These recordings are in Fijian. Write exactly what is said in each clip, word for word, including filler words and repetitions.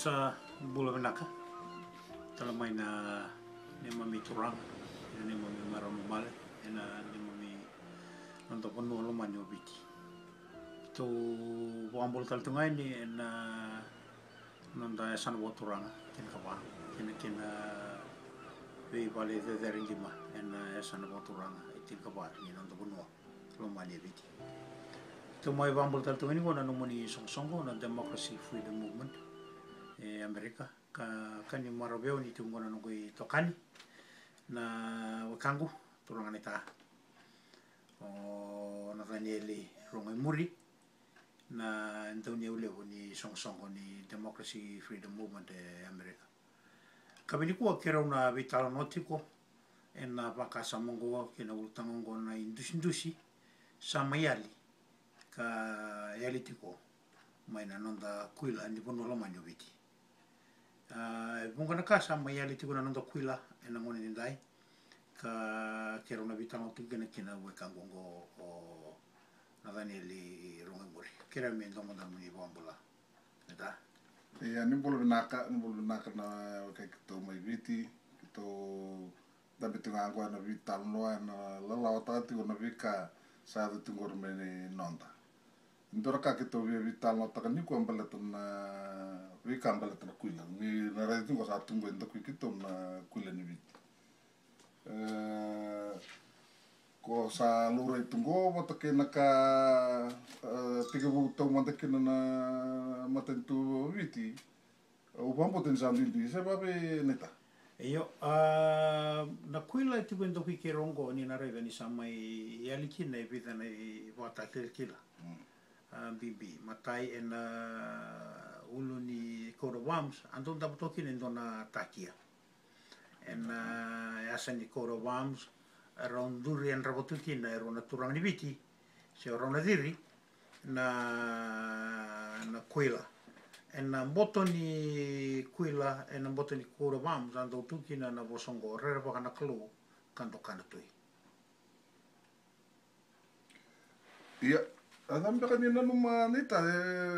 Sa bula vinaka tale mai na neimami turaga, na neimami marama male, ena neimami noda vanua lomani o Viti. Tou vakabula tale tu ga yani ena noda yasana vakaturaga, Tinikava, kei na kena veivale cecere dima ena yasana vakaturaga e Tinikava ni noda vanua lomani e Viti. Tou mai vakabula tale tu ga yani qo na nomuni soqosoqo na Democracy Freedom Movement e Amerika. Ka, ka ni maravu ni tu qo na noqu itokani, na wekaqu, turaga naita, o Nathanieli Rogoimuri, na dauniau levu ni soqosoqo ni Democracy Freedom Movement e Amerika. Ka vei nikua keirau na veitalanoa tiko ena vakasama oqo kei na ulutaga oqo na idusidusi sa mai yali ka yali tiko mai na noda kuila ni vanua lomani o Viti. A, e vuqa na ka sa mai yali tiko na noda kuila ena gauna edaidai, ka keirau na veitalanoa tiko kina kei na wekaqu oqo o Nathanieli Rogoimuri. Keirau me domoda muni vakabula. Eda. Ia, ni bula vinaka, ni bula vinaka na wekai keitou mai Viti, keitou dabe tiko ga qo ena veitalanoa, ena lalawataka tiko na veika sa yaco tiko qori mai noda. Dua na ka keitou via veitalanoataka nikua baleta na veika baleta na kuila. Ni na raici tiko sa tu qo e dakui keitou na kuila ni Viti. E, ko sa laurai tu qo vata kei na ka, e, tekivu taumada kina na matanitu o Viti. Au vakabauta ni sa duidui se vave, Naita? Io, a, na kuila e tiko e dakui keirau oqo ni na raica ni sa mai yali kina e vica na ivakatakilakila. Mm. A, bibi, matai ena ulu ni coat of arms, a dau davo toka kina e dua na takia. Ena, a, yasa ni coat of arms, rau duri yadrava tu kina e rua na turaga ni Viti, se o rau na ciri, na, na kuila. Ena boto ni kuila, ena boto ni coat of arms, a dau tu kina na vosa oqo, rerevaka na Kalou ka doka na tui. Ia, a cava beka ni nanuma, Naita,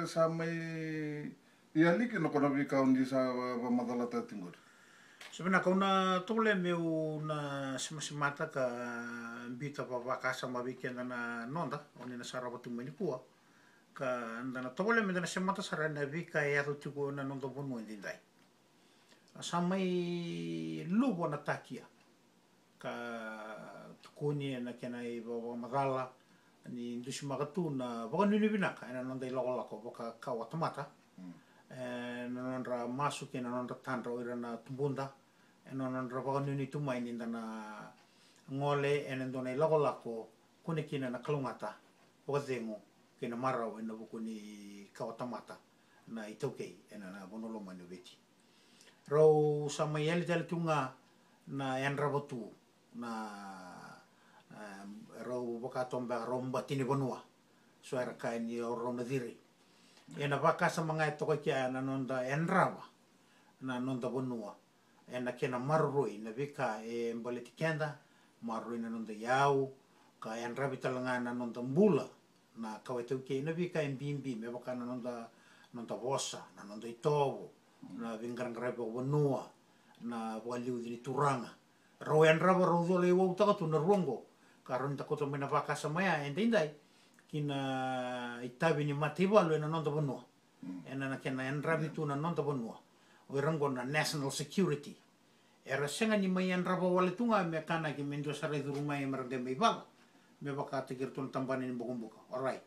e sa mai yali kina ko na veika o ni sa va-, vakamacalataka tiko qori? Sa vinaka, au na tovolea meu na semasemata ka biuta vakavakasama vei keda na noda, o ni na sarava tu mai nikua. Ka da na tovolea meda na semata sara na veika e yaco tiko ena noda vanua edaidai. A sa mai luva na takia. Ka tukuni ena kena ivakamatala ni dusimaka tu na vakanuinui vinaka ena noda ilakolako vakakawatamata. Mm. Ena nodra masu kei na nodra tadra o ira na tubuda. Ena nodra vakanuinui tu mai ni da na gole ena dua na ilakolako kune kina na kalougata, vakacegu kei na marau ena vuku ni kawatamata na iTaukei ena, na vanua lomani o Viti. Rau sa mai yali tale tu ga na yadrava tu na, em, rau vakatoba, rau bati ni vanua. So era kaya ni o rau na ciri. Ena vakasama ga e toka kea na noda yadrava na noda vanua ena kena maroroi na veika e baleti keda, maroroi na noda iyau, ka yadravi tale ga na noda bula, na kawa iTaukei, na veika e bibi me vaka na noda, noda vosa, na noda itovo, na veiqaraqaravi vakavanua, na vakaliuci ni turaga. Rau yadrava, rau colei wautaka tu na rua oqo, ka rau ni da kauta mai na vakasama ya edaidai ki na itavi ni mataivalu ena noda vanua. Mm. Ena, na kena yadravi tu na noda vanua. O ira oqo na national security. Era sega ni mai yadrava wale tu ga me kanaki me dua sara e curu mai me ra qai mai vala. Me vakataki iratou na tabana ni bokobuka. Alright.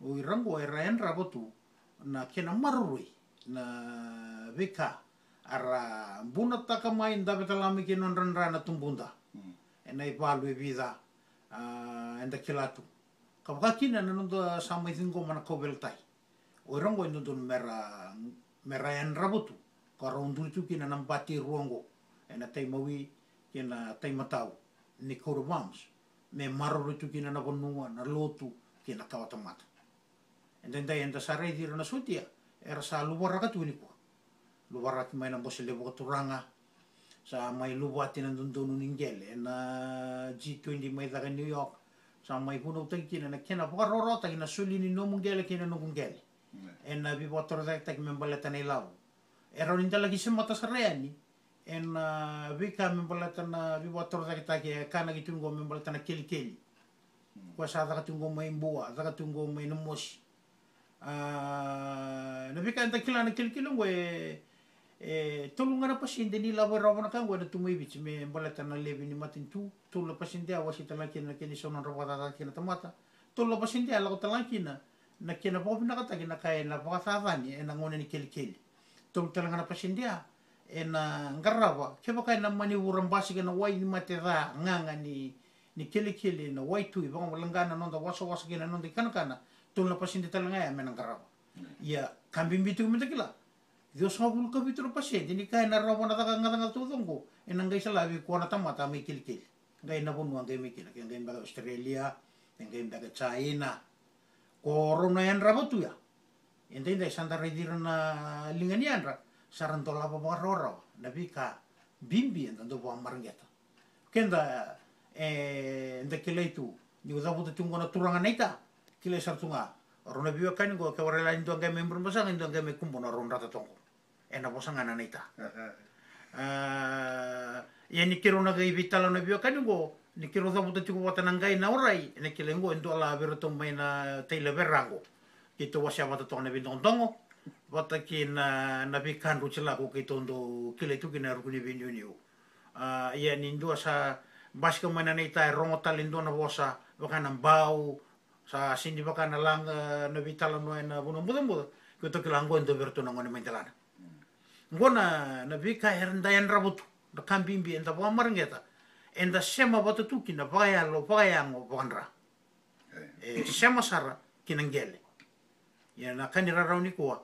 O ira oqo era yadrava tu na kena maroroi na veika a ra bunataka mai, dave tale ga mai kei na nodra dra na tubuda. Mm. Ena ivalu e vica, a, eda kila tu. Ka vaka kina na noda sa mai ciqoma na kauveilatai. O ira oqo e dodonu me ra, me ra yadrava tu, ka rau duri tu kina na bati e rua oqo, ena taimawi kei na taimatau ni coat of arms, me maroroi tu kina na vanua, na lotu kei na kawatamata. Edaidai eda sa raici ira na sotia, era sa luvaraka tu nikua. Luvaraki mai na Bose Levu Vakaturaga, sa mai luvati na dodonu ni qele ena G twenty mai caka e New York, sa mai vunautaki kina na kena vakarawarawataki na soli ni nomu qele kei na noqu qele. Ne. Ena veivakatorocaketaki me baleta na ilavo. E rawa ni da laki semata sara yani ena veika me baleta na veivakatorocaketaki e kanaki tu qo me baleta na kelikeli. Koya sa caka tu qo mai Bua, caka tu qo mai Namosi. A, na veika eda kila na kelikeli oqo e, e tolu ga na pasede ni lavo e rawa na ka oqo ena tu mai Viti me baleta na levu ni matanitu. Tolu na pasede a wasei tale ga kina na kena isau nodra vakacaca kina na tamata. Tolu na pasede a lako tale ga kina na kena vakavinakataki na ka ena vakacacani ena gauna ni kelikeli. Tolu tale ga na pasede a ena qarava kevaka ena mani vura basika na wai ni mate ca gaga ni, ni kelikeli, na wai tui, vakaleqa na noda wasawasa kei na noda ikanakana. Tolu na pasede tale ga ya me na qarava. Ia ka bibi tiko me da kila, ciwasagavulu ka vitu na pasede ni ka ena rawa na caka gacagaca taucoko ena qai sala vei koya na tamata mai kelikeli. Qai na vanua qai mai kina, ke qai beka Australia, ke qai beka China. Ko rau na yadrava tu ya. Edaidai sa da raici ira na liga ni yadra, sa ra dolava vakarawarawa na veika bibi eda dau vakamareqeta. Keda, e, eda kilai tu ni cavuta tiko qo na turaga naita, kilai sara tu ga. O rau na veiwekani qo, ke vakarau lai dua qai mai Burebasaga, dua qai mai Kubuna, o rau drata toqo. Ena vosa ga na naita. A, ia ni keirau na qai veitalanoa na veiwekani qo, ni keirau cavuta tiko vata na qai na orai, ena kilai qo e dua la vei iratou mai na taila Vera qo. Keitou wasea vata toka na veidogodogo vata kei na, na veikadru tila ko keitou dau kilai tu kina ruku ni veiniuniu. A, ia ni dua sa basika mai na naita e rogo tale e dua na vosa vaka na bau, sa sini vaka na laga na veitalanoa ena vanua bucabuca, keitou kila qo e dua vei iratou na gone mai delana. Qo na, na veika eda yadrava tu, na ka bibi eda vakamareqeta, eda sema vata tu kina vakayalo, vakayago, vakadra. E sema sara ki na qele. Ia na ka ni rarawa nikua,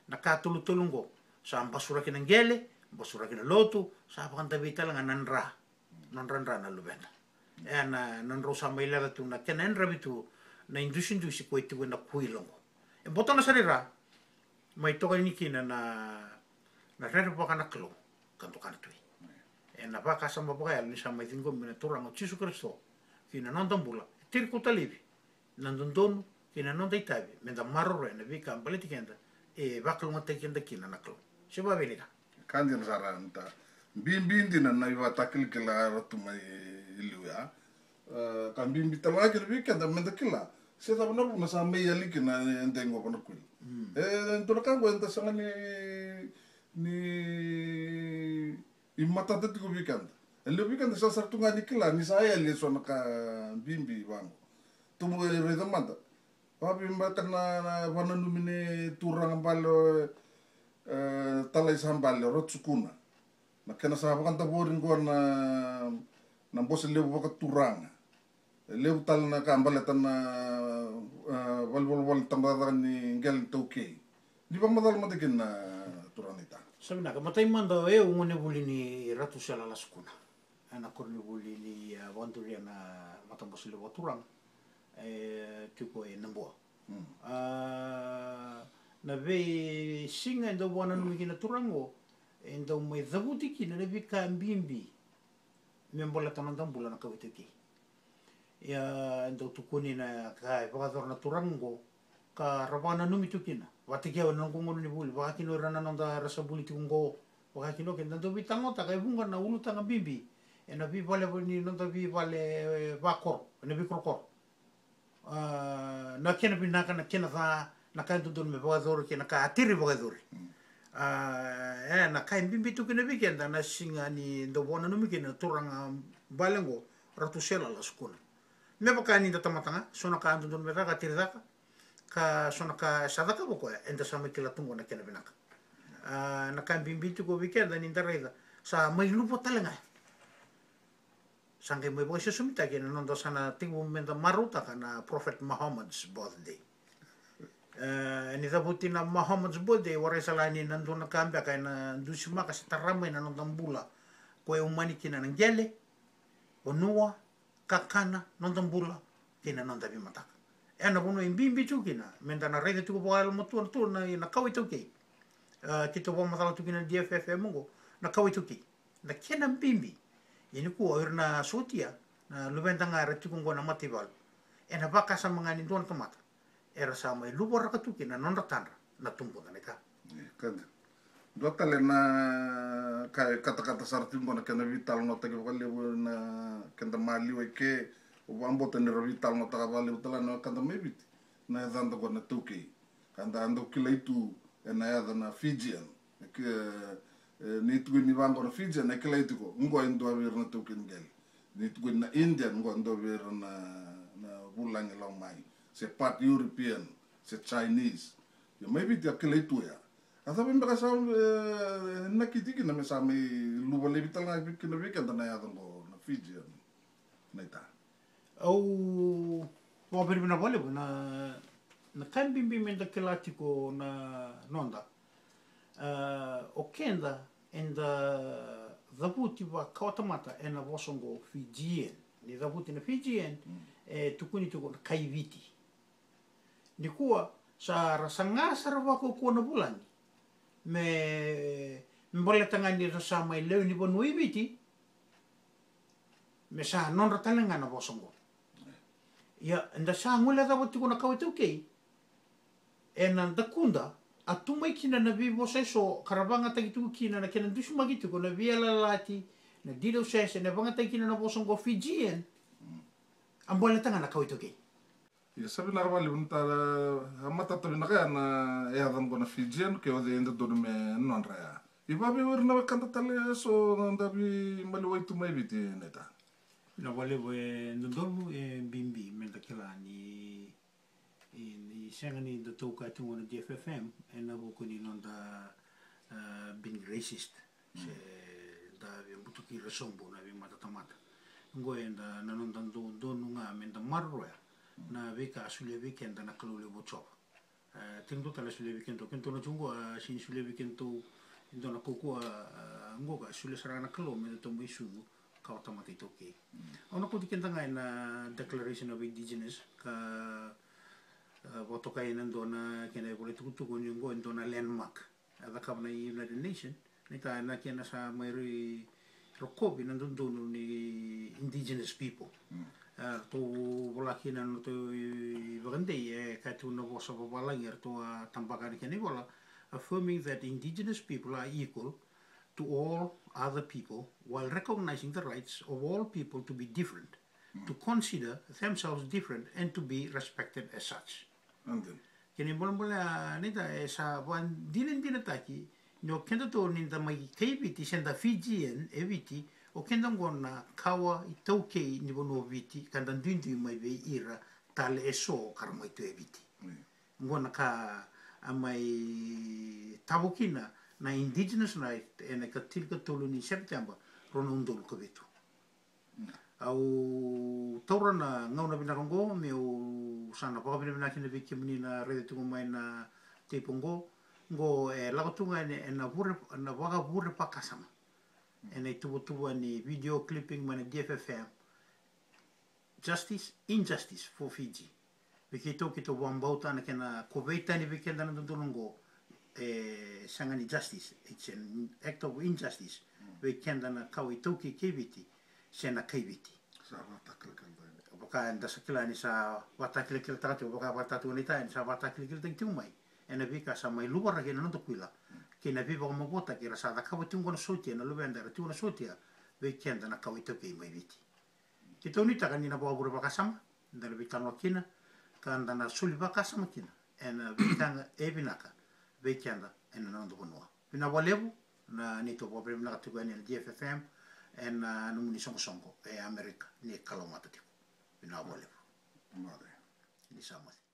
na ka tolutolu qo, sa basuraki na qele, basuraki na lotu, sa vakadavei tale ga na dra, nodra dra na luveda. E na, na drau sa mai leca tu na kena yadravi tu na idusidusi ko e tiko ena kuila qo. E botona sara i ra, mai tokani kina na, na rerevaka na Kalou ka doka na tui. Ena vakasama vakayalo ni sa mai ciqomi na Turaga o Jisu Karisito ki na noda bula, e tiri kauta laivi na dodonu kei na noda itavi me da maroroya na veika baleti keda, e vakalougatataki keda kina na Kalou. Se vavei naita? Ka dina sara, naita. Bibi dina na ivakatakilakila era tu mai liu ya. E, ka bibi tale ga kina vei keda me da kila se cava na vuna sa mai yali kina e dei qo vanakuila. E dua na ka qo eda sega ni, ni imatata tiko vei keda. E levu vei keda sa sara tu ga ni kila ni sa yali e so na ka bibi vaqo. Tubu e raica mada. Vavimata na, na vananumi ni turaga bale, e, talai sa bale, Ratu Sukuna. Na kena sa vakadavori qo na, na bose levu vakaturaga. E levu tale na ka baleta na, e, valevolevole ni tabacakacaka ni qele ni taukei. Ni vakamacala mada kina na turaga naita. Sa vinaka, matai mada o yau gone vuli ni Ratu Sela Lasukuna. Ena koronivuli ni, a, vakaduria na matabose levu vakaturaga. E tiko e Nabua. A, na veisiga e dau vakananumi kina na turaga qo, e dau mai cavuti kina na veika bibi me baleta na noda bula na kawa iTaukei. Ia, e dau tukuni na ka e vakayacora na turaga qo, ka ra vakananumi tu kina. Vata kei au ena noqu gauna ni vuli, vaka kina o ira na noda era sa vuli tiko qo, vaka kina o keda dau veitagotaka e vuqa na ulutaga bibi ena veivale ni noda veivale, e, vakoro, ena veikorokoro. A, na kena vinaka, na kena ca, na ka e dodonu me vakayacori kei na ka a tiri vakayacori. A, e, na ka e bibi tu kina vei keda na siga ni dau vakananumi kina na turaga bale qo, Ratu Sela Lasukuna. Me vaka ni da tamata ga, so na ka dodonu me caka, a tiri caka, ka so na ka sa cakava o koya, eda sa mai kila tu qo na kena vinaka. A, na ka bibi tiko vei keda ni da raica, sa mai luva tale ga. Sa qai mai vakaisosomitaki ena noda sa na tekivu me da marautaka na Prophet Muhammad's birthday. E, ni cavuti na Muhammad's birthday, warai sara ni na dua na ka beka ena dusimaka se tara mai na noda bula, ko e umani kina na qele, vanua, kakana, noda bula kei na noda veimataka. E na vanua e bibi tu kina me da na raica tiko vakayalomatua tu na, na kawa iTaukei. E, keitou vakamacala tu kina na D F F M oqo, na kawa iTaukei. Na kena bibi. Ia nikua o ira na sotia, na luveda ga era tiko oqo na mataivalu, ena vakasama ga ni dua na tamata era sa mai luvaraka tu kina na nodra tadra na tubuda, naita. E, ka dina. Dua tale na ka e katakata sara tiko qo na kena veitalanoataki vakalevu na keda maliwa i ke. Au vakabauta ni ra veitalanoataka vakalevu tale ga na wekada mai Viti na yacada qo na taukei. Ka da dau kilai tu ena yaca na Fijian. E ke, e, ni tukuni vaqo na Fijian, e kilai tiko qo e dua vei ira na taukei ni qele. Ni tukuni na Indian, qo e dua vei ira na, na vulagi lako mai. Se part European, se Chinese. Ia mai Viti a kilai tu ya. A cava beka sa, e, nakiti kina me sa mai luva laivi tale ga kina vei keda na yaca qo na Fijian, naita? Au vakavinavinaka vakalevu na, na ka bibi me da kila tiko na noda. A, o keda eda cavuti vakawatamata ena vosa qo Fijian. Ni cavuti na Fijian, e tukuni tiko na kai Viti. Nikua sa ra saga sara vakaukauwa na vulagi me, me baleta ga ni ra sa mai lewe ni vanua i Viti, me sa nodra tale ga na vosa qo. Ia, eda sa guilecava tiko na kawa iTaukei ena dakuda, a tu mai kina na veivosa eso ka ra vagataki tiko kina na kena dusimaki tiko na veiyalayalati, na details e vagataki kina na vosa qo Fijian. A baleta ga na kawa iTaukei. Ia, sa vinaka vakalevu na tara, a matata vinaka ya na yaca qo na Fijian, ke o cei e dodonu me nodra ya. I vavei o ira na wekada tale eso na da veimaliwai tu mai Viti, naita? Vinaka vakalevu, e dodonu, e bibi me da kila ni, ni sega ni da tauka tiko na D F F M ena vuku ni noda, a, being racist. Se da veibutuki ira sobu na veimatatamata. Qo eda na noda dodonu ga me da maroroya na veika a solia vei keda na Kalou levu o Jiova. E, tiko tale a solia vei kedatou, kedatou na tiko qo, a sega ni solia vei kedatou e dua na kaukauwa, a, qo ka solia sara ga na Kalou me datou mai sucu kawa tamata iTaukei. Au na kauti keda ga ena Declaration of Indigenous ka, a, vakatokai ena dua na kena ivola tukutuku ni qo e dua na landmark. A cakava na United Nation, naita, na kena sa mai ri rokovi na dodonu ni indigenous people. A, ratou vola kina na nodratou ivakadei, e kaya tu na vosa vavalagi, eratou a tabaka na kena ivola, affirming that indigenous people are equal to all other people while recognizing the rights of all people to be different, to consider themselves different and to be respected as such. Kena ibalebale, a, naita, e sa vakadinadinataki ni o kedatou ni da mai kai Viti se da Fijian e Viti, o keda qo na kawa iTaukei ni vanua o Viti ka da duidui mai vei ira tale eso ka ra mai tu e Viti. Qo na ka a mai tavo kina na Indigenous Night ena ikatinikatolu ni Sepiteba, rua na udolu ka vitu. Au taura na gauna vinaka oqo meu sa na vakavinavinaka kina vei kemuni na raica tiko mai na teipi oqo. Oqo e lako tu ga ena, ena vure, na vakavure vakasama ena ituvatuva ni video clipping mai na D F F M. Justice, injustice for Fiji. Vei keitou, keitou vakabauta na kena kovei tani vei keda na dodonu oqo, e sega ni justice, it's an act of injustice vei keda na kawa iTaukei kei Viti se na kai Viti. Sa vakatakilakila. Vaka eda sa kila ni sa vakatakilakilataka tiko, vaka vakatatu na itaya ni sa vakatakilakilataki tiko mai ena veika sa mai luvaraki ena noda kuila kei na veivakamavoataki era sa cakava tiko qo na sotia, na luveda era tiko na sotia vei keda na kawa iTaukei mai Viti. Keitou nuitaka ni na vakavure vakasama, da na veitalanoa kina ka da na soli vakasama kina ena veika ga e vinaka vei keda ena noda vanua. Vinaka vakalevu na neitou vakavinavinaka tiko yani ena D F F M ena nomuni soqosoqo e Amerika, ni kalougata tiko. Vinaka vakalevu. Ni sa moce.